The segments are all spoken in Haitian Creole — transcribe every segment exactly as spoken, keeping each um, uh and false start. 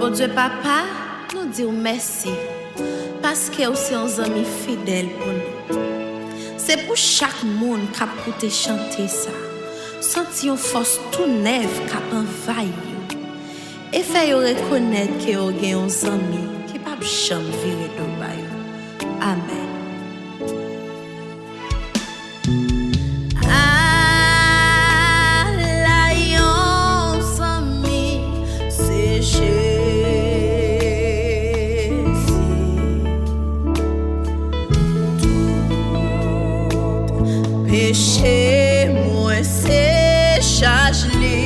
Bondye Papa, nou di w mèsi, paske w se yon zanmi fidèl pou nou. Se pou chak moun k ap koute chante sa, santi yon fòs tou nèf k ap anvayi yo, e fè yo rekonèt ke yo gen yon zanmi ki p ap janm vire do ba yo. Amèn. Ala yon zanmi, se Jezi. Tout peche mwen se chaj li.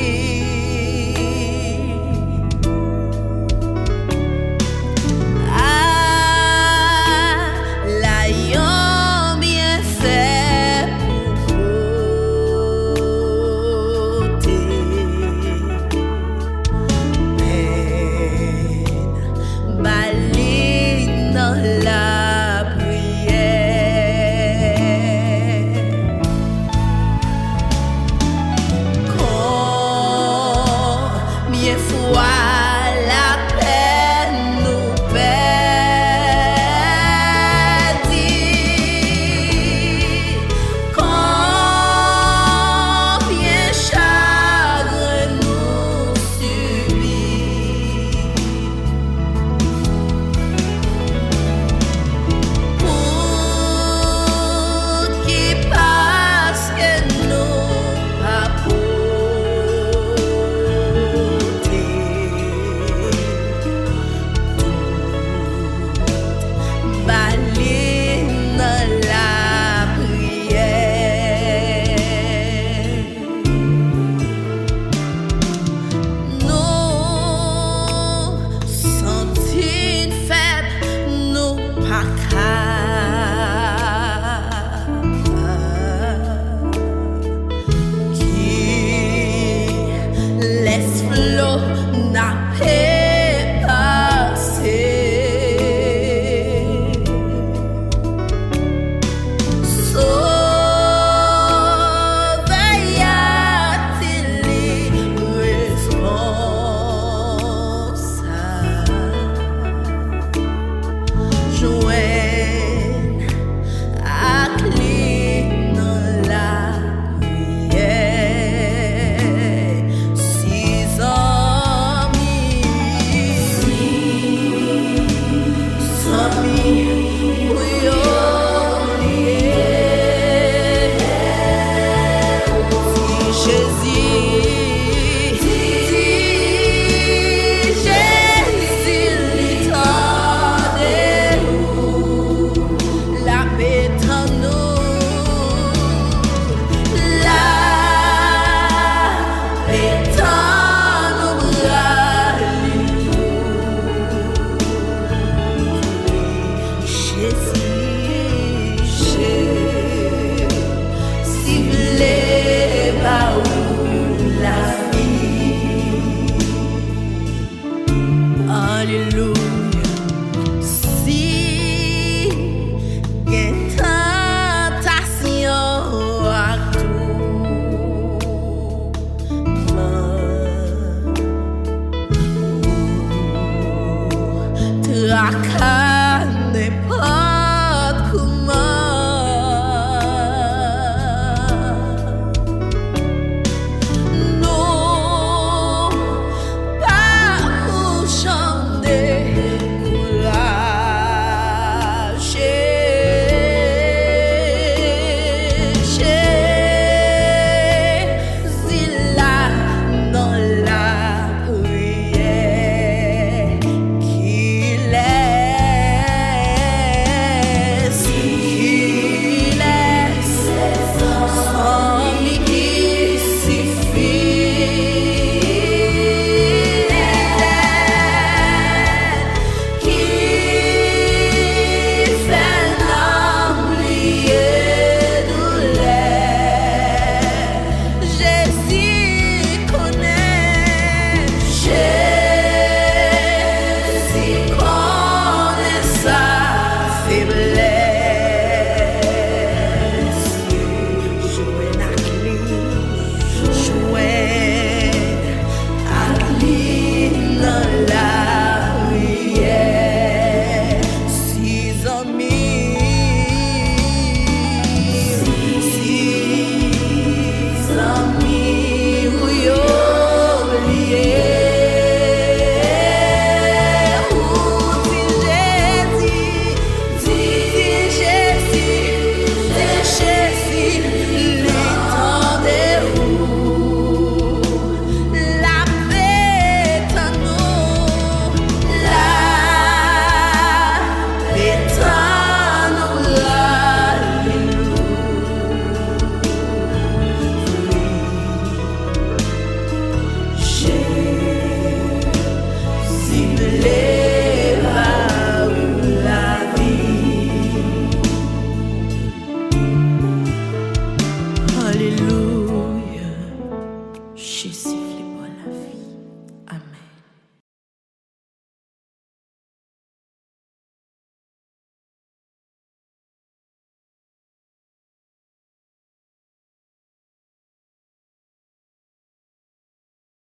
Ala yon byenfè pou pote. Pèn ba li nan lapriyè. Konbyen fwa